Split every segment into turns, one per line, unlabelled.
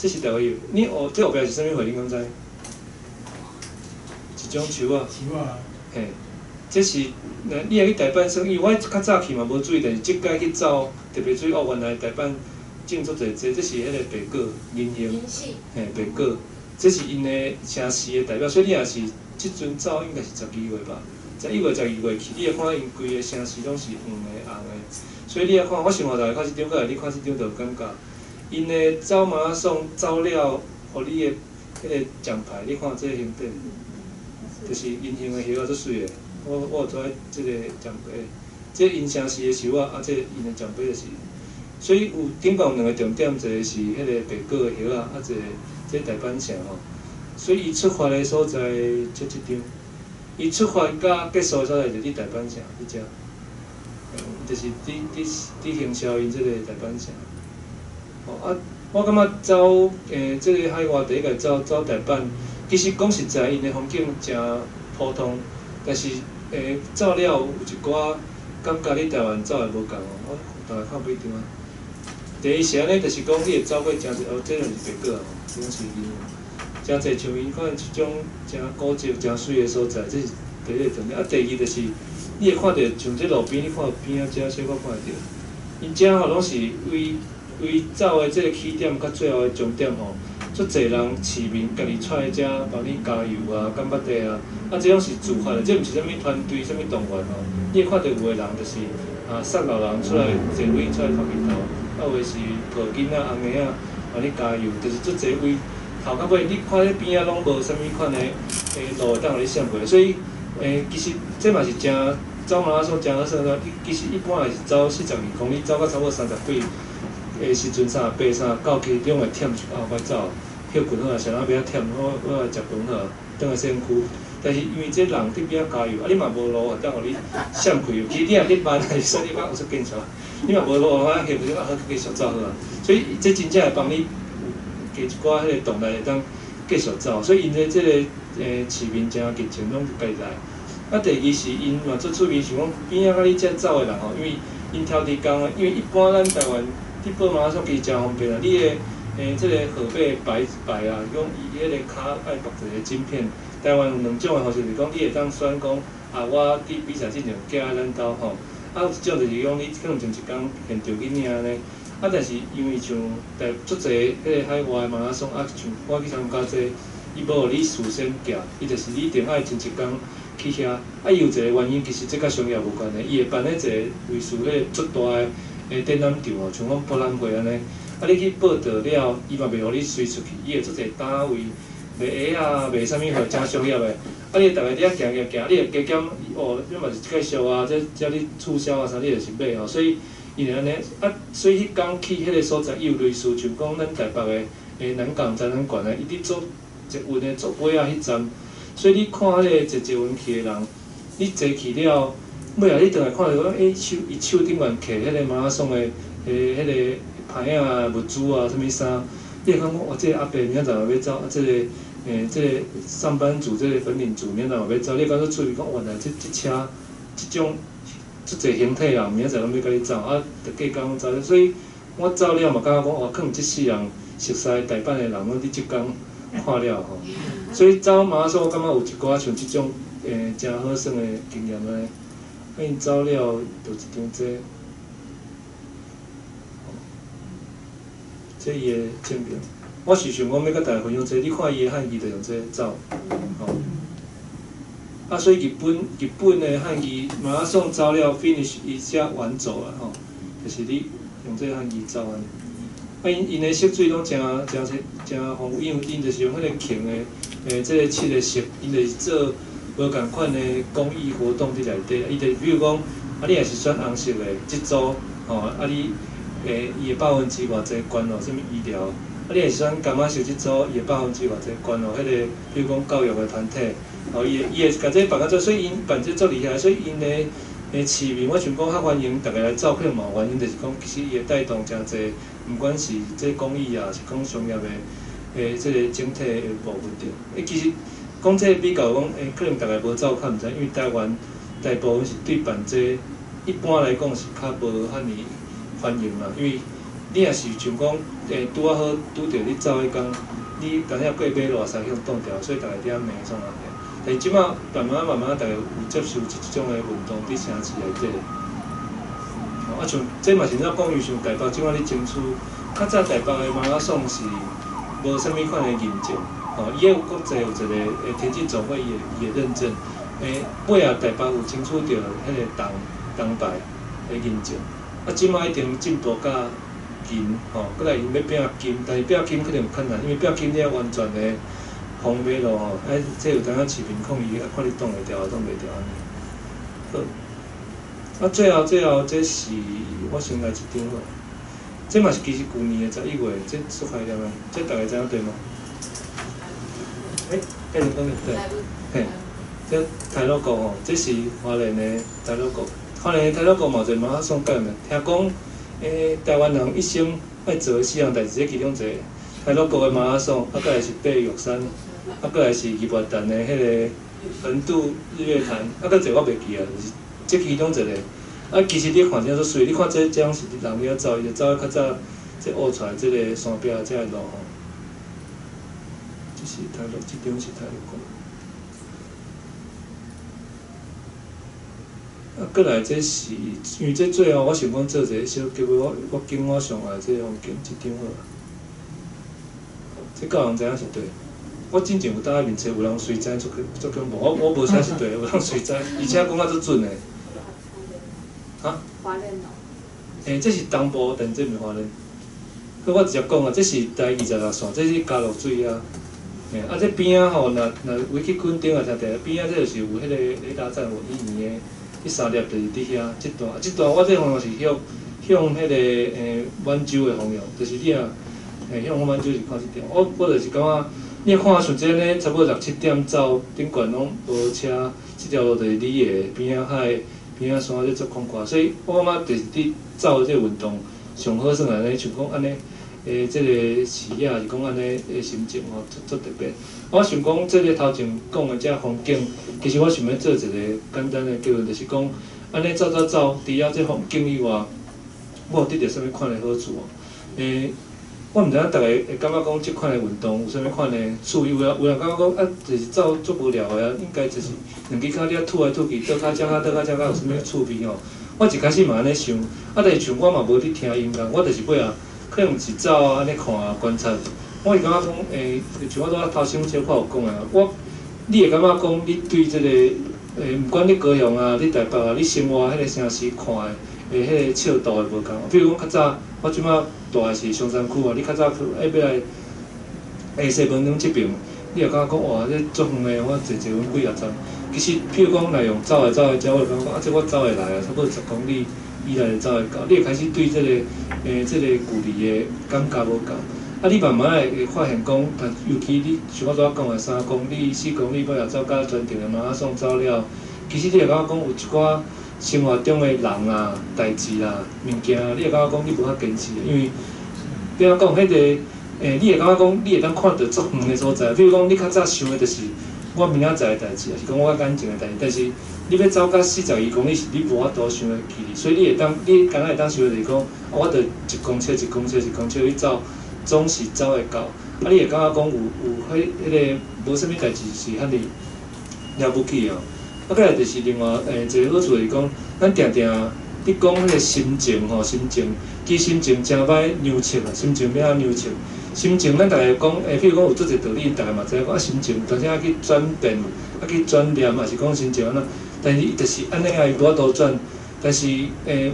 這是台灣有，你後這後壁是啥物花？你敢知？一種樹仔。
樹仔。
嘿，這是，你若去大阪耍，因為我較早去嘛無注意，但是這擺去走特別注意哦，原來大阪種足濟這，這是彼個白果銀杏，嘿，白果，這是𪜶的城市的代表，所以你若是這陣走應該是12月吧，11月、12月去，你會看𪜶規個城市攏是黃的、紅的，所以你若看，我想予逐家看這張，過來你看這張就有感覺。𪜶的走馬拉松走了，予你的彼個獎牌，你看這個形體，就是銀杏的葉仔足媠的。我有做這個獎牌，這𪜶城市的樹仔，啊，這𪜶的獎牌就是，所以有頂懸有兩個重點，一個是彼個白果的葉仔，啊，一個這大阪城吼。所以伊出發的所在，這張，伊出發佮結束的所在就佇大阪城，佇遮，就是佇行銷𪜶這個大阪城。吼啊，我感覺走這個海外第一擺走走大阪，其實講實在，𪜶的風景誠普通，但是走了有一寡感覺你台灣走的無仝哦。我大概看幾張啊。第一是按呢，就是講你會走過誠濟哦，這就是白果吼，這種是𪜶誠濟像𪜶看這種誠古蹟、誠媠的所在，這是第一個重點。啊，第二就是你會看著像這路邊，你看邊仔遮小可看會著，𪜶遮吼攏是為為走的這個起點佮最後的終點吼，足濟人市民家己出來遮幫你加油啊、干巴地啊，啊，這種是自發的，這毋是啥物團隊、啥物動員吼。你會看著有的人就是啊，送老人出來坐輪椅出來囥日頭，啊，有的是抱囡仔、翁仔幫你加油，就是足濟位頭到尾，你看彼邊仔攏無啥物款的路會當予你閃過，所以其實這嘛是誠走馬拉松誠好耍的。你其實一般也是走42公里，走到差不多三十幾的時陣，38、39，其實攏會忝，啊，欲走，歇睏好啊，啥人欲忝，我來食飯好啊，轉來身軀。但是因為這人佇邊仔加油，啊，你嘛無路會當予你閃開，其實你若咧慢，還是說你講有出見笑，你嘛無路通歇，就啊好繼續走好啊。所以這真正會幫你有加一寡彼個動力，會當繼續走。所以𪜶的這個市民誠熱情，攏是家己來。啊，第二是𪜶嘛足趣味，想講邊仔佮你遮走的人吼，因為𪜶挑佇工，因為一般咱台灣佇跑馬拉松其實誠方便啊，你的這個號碼牌牌啊，講伊彼個跤愛縛一個晶片。台灣有兩種的方式，就是講你會當選講啊，我佇比賽之前寄來咱兜吼。啊，有一種就是講你可能前一工現場去領按呢。啊，但是因為像台足濟彼個海外的馬拉松啊，像我去參加這個，伊無予你事先寄，伊就是你一定愛前一工去遐。啊，伊有一個原因，其實這佮商業無關係，伊會辦咧一個類似彼個足大的展覽場吼，像講博覽會按呢。啊，你去報到了，伊嘛袂予你隨出去，伊會足濟單位賣鞋仔，賣啥物貨，誠商業的。啊，你會逐个佇遐行行行，你會加減哦，這嘛是介紹啊，這遮咧促銷啊啥，你就是買吼。所以伊會按呢，啊，所以彼工去彼個所在，伊有類似像講咱台北的南港展覽館啊，伊佇做捷運的做尾仔彼站，所以你看彼個坐捷運去的人，你坐去了，尾仔你轉來看著講，欸，手伊手頂懸提彼個馬拉松的彼個牌仔物資啊，啥物衫，你會感覺哇，這個阿伯明仔載嘛欲走，啊，這個上班族，這個粉領族明仔載嘛欲走，你會感覺趣味講，原來這車這種足濟形體人明仔載攏欲佮你走，啊，著隔工走，所以我走了嘛感覺講，哇，可能這世人熟似大阪的人攏佇這工看了吼，所以走馬拉松我感覺有一寡像這種誠好耍的經驗按呢。啊，𪜶走了就一張這，這伊的證明。我是想講欲佮大家分享這個，你看伊的漢字就用這個走，吼。啊，所以日本的漢字馬拉松走了 finish 伊寫完走啊吼，就是你用這個漢字走按呢。啊，𪜶的色水攏誠誠誠豐富，因為𪜶就是用彼個紅的這個七個色，𪜶就是做無仝款的公益活動佇內底。伊就比如講，啊，你若是選紅色的這組，吼，啊你伊會百分之偌濟捐予啥物醫療。啊，你若是選柑仔色這組，伊會百分之偌濟捐予彼個，比如講教育的團體，吼，伊會共這辦甲做，所以𪜶辦這足厲害，所以𪜶的市民，我想講較歡迎逐家來走，可能嘛有原因，就是講其實伊會帶動誠濟，毋管是這公益啊，是講商業的這個整體的部分著。其實講這個比較講，可能逐家無走較毋知，因為台灣大部分是對辦這個，一般來講是較無遐爾歡迎啦，因為你若是像講，拄仔好拄著你走彼工，你當下過馬路會使予擋牢，所以逐家佇遐罵創啥的。但是這馬慢慢慢慢，逐家有接受這種的運動佇城市內底。啊，像這嘛是怎講？因為像台北這馬咧爭取，較早台北的馬拉松是無啥物款的認證，吼，伊個國際有一個田徑總會伊會認證，尾仔台北有爭取著彼個銅銅牌的認證，啊，這馬已經進步甲銀，吼，閣來𪜶欲拼金，但是拼金可能較難，因為拼金你愛完全的封馬路吼，啊，這有當時市民抗議，啊，看你擋會牢抑擋袂牢按呢。好，啊，最後最後這是我先來一張好，這嘛是其實舊年的11月，這足開念的，這逐家知影對無？欸，繼續講對，嘿，這太魯閣吼，這是花蓮的太魯閣，花蓮的太魯閣嘛有一個馬拉松概念，聽講，台灣人一生愛做的四項代誌，這其中一個太魯閣的馬拉松，啊，閣來是爬玉山，啊，閣來是日月潭的彼個橫渡日月潭，啊，閣一個我袂記啊，就是這其中一個。啊，其實你看真足媠，你看這這種是人佇遐走，伊就走較早，這挖出來這個山壁這个路吼。這是太魯，這張是太魯閣。啊，閣來這是，因為這最後我想講做一個小結尾，我揀我上愛這個風景，這張好啊。這夠人知影是對。我進前有搭面冊，有人隨知足足恐怖，我無寫是對，有人隨知，而且講甲足準的。哈？
花蓮哦。
這是東部，但這毋是花蓮。好，我直接講啊，這是台26線，這是嘉樂水啊。啊，這邊仔吼，若若有去墾丁啊，聽著邊仔這就是有彼個雷達站，有一年的，彼三粒就是佇遐。這段，這段我這方向是向向彼個滿洲的方向，就是你若向滿洲是看這段。我就是感覺，你看像這呢，差不多六七點走，頂懸攏無車，這條路就是你的邊仔海、邊仔山，這足寬闊。所以我感覺就是佇走這個運動上好算按呢，像講按呢。這個視野是講按呢的心情吼，足足特別。我想講，這個頭前講的這風景，其實我想欲做一個簡單的結論，就是講，按呢走走走，除了這風景以外，我有得著啥物款的好處哦？我毋知影逐家會感覺講這款的運動有啥物款的趣味，有人感覺講啊，就是走足無聊的啊，應該就是兩支跤你吐來吐去，倒跤遮較倒跤遮較有啥物趣味吼？我一開始嘛按呢想，啊，但是像我嘛無佇聽音樂，我就是尾仔。可能是走啊，按呢看啊，觀察。我會感覺講，像我拄仔頭先小可有講的，你會感覺講，你對這個，毋管你高雄啊，你台北啊，你生活彼個城市看的，彼個尺度會無仝。比如講較早，我這馬住的是松山區啊，你較早去，欲來，西門町這爿，你會感覺講，哇，這足遠的，我坐捷運幾仔站。其實，譬如講，若用走的走的遮，我會感覺講，啊，這我走會來啊，差不多10公里。以內就走會到，你會開始對這個這個距離的感覺無仝。啊，你慢慢會發現講，尤其你像我拄仔講的3公里、4公里，尾仔走甲全程的馬拉松走了，其實你會感覺講有一寡生活中的人啊、代誌啊、物件啊，你會感覺講你無法堅持，因為比如講彼個，你會感覺講你會當看著足遠的所在，比如講你較早想的就是我明仔載的代誌，抑是講我眼前的代誌，但是你欲走甲42公里是你無法度想的距離，所以你會當，你敢若會當想的就是講，我著一公尺一公尺一公尺去走，總是走會到。啊，你會感覺講有彼彼個無啥物代誌是遐爾了不起哦。啊，閣來就是另外一個好處就是講，咱定定佇講彼個心情吼，心情，其實心情誠歹量測啊，心情欲按怎量測？心情咱逐家講，譬如講有足濟道理，逐家嘛知影講啊，心情有當時愛去轉變，愛去轉念，抑是講心情按怎？但是伊就是按呢啊，伊無法度轉。但是，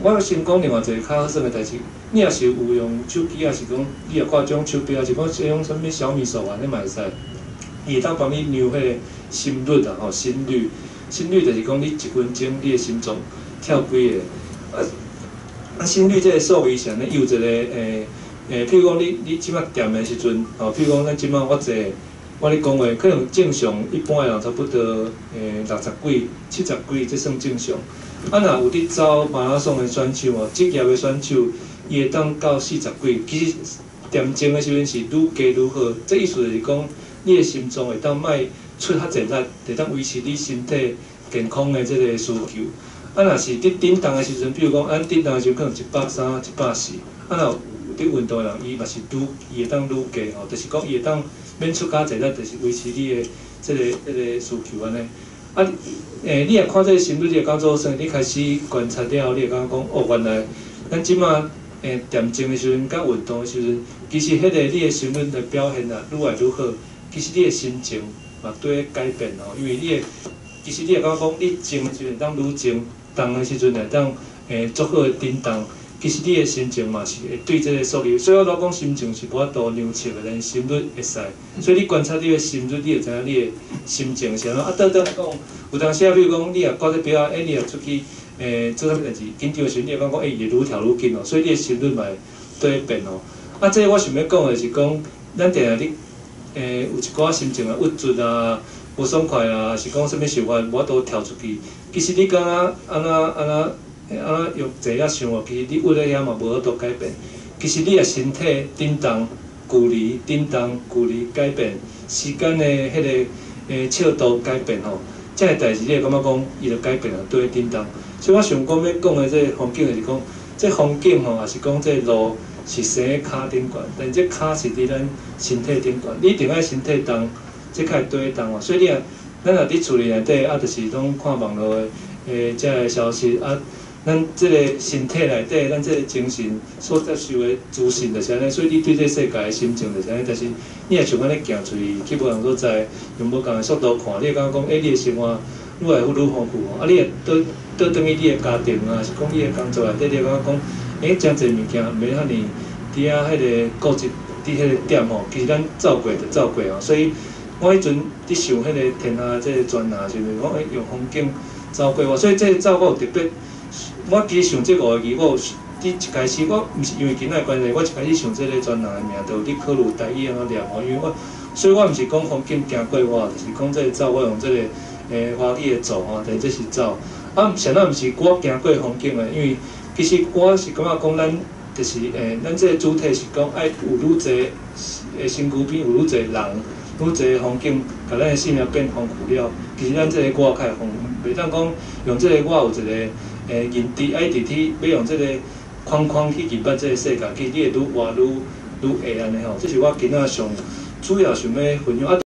我先講另外一個較好耍的代誌，你若是有用手機，抑是講你若掛這種手錶，抑是講這種啥物小米手環，你嘛會使，伊會當幫你量彼個心率啊，吼，心率，心率就是講你一分鐘你的心臟跳幾下。啊，心率這個數字是按呢，伊有一個譬如講你這馬踮的時陣，吼，譬如講咱這馬我坐，我咧講話，可能正常一般的人差不多60幾、70幾，這算正常。啊，若有佇走馬拉松的選手哦，職業的選手，伊會當到40幾。其實踮靜的時陣是愈加愈好，這意思就是講，你的心臟會當莫出較濟力，會當維持你身體健康的這個需求。啊，若是佇振動的時陣，比如講，咱振動的時陣可能130、140，啊，若有佇伫運動的人，伊嘛是愈伊會當愈加吼，就是講伊會當免出較濟力，就是維持你的這個需求按呢。啊，你若看這個心率，你會感覺做耍，你開始觀察了後，你會感覺講，哦，原來咱這馬恬靜的時陣，佮運動的時陣，其實彼個你的心率的表現啊，愈來愈好。其實你的心情嘛對改變吼，因為你的其實你會感覺講，你靜的時陣當愈靜，動的時陣會當足好的振動。其實你的心情嘛是會對這個數字，所以我老講心情是無法度量測的，但是心率會使。所以你觀察你的心率，你會知影你的心情是按怎。啊，倒轉來講，有當時啊，比如講你若掛這錶啊，你若出去做啥物代誌，緊張的時陣，你會感覺講，伊會愈跳愈緊哦，所以你的心率嘛會對變哦。啊，這個我想欲講的是講，咱定定咧有一寡心情啊鬱卒啊、無爽快啊，是講啥物想法無法度跳出去。其實你敢若按怎按怎按怎用坐遐想哦，其實你鬱咧遐嘛無法度改變。其實你若身體振動、距離振動、距離改變，時間的彼個尺度改變吼，這个代誌你會感覺講伊就改變啊，對振動。所以我想講欲講的這個風景就是講，這個風景吼，也是講這個路是生佇跤頂懸，但這跤是佇咱身體頂懸，你一定愛身體動，這較會對動哦。所以你若咱若佇厝裡內底啊，就是攏看網路的這个消息啊，咱這個身體內底，咱這個精神所接受的資訊就是按呢，所以你對這個世界的心情就是按呢。但是你若像按呢行出去，去無仝所在，用無仝的速度看，你會感覺講，你的生活愈來愈愈豐富吼。啊，你會倒倒轉去你的家庭啊，是講你的工作內底，你會感覺講，誠濟物件毋免遐爾佇遐彼個固執，佇彼個點吼，其實咱走過就走過吼。所以我彼陣佇想彼個天下這個專欄的時陣，講用風景走過我，所以這個走我有特別。我其實想這五個字，我有佇一開始我毋是因為囡仔的關係，我一開始想這個專欄的名，就有佇考慮台語按怎念吼，因為我，所以我毋是講風景行過我，就是講這個走，我用這個華語的走吼，但這是走。啊，啥物毋是我行過風景的，因為其實我是感覺講咱就是咱這個主體是講愛有愈濟身軀邊有愈濟人，愈濟風景，共咱的生命變豐富了。其實咱這個我較會豐富，袂當講用這個我有一個認知，愛直去欲用這個框框去認捌這個世界，其實你會愈活愈愈會按呢吼。這是我今仔上主要想欲分享啊。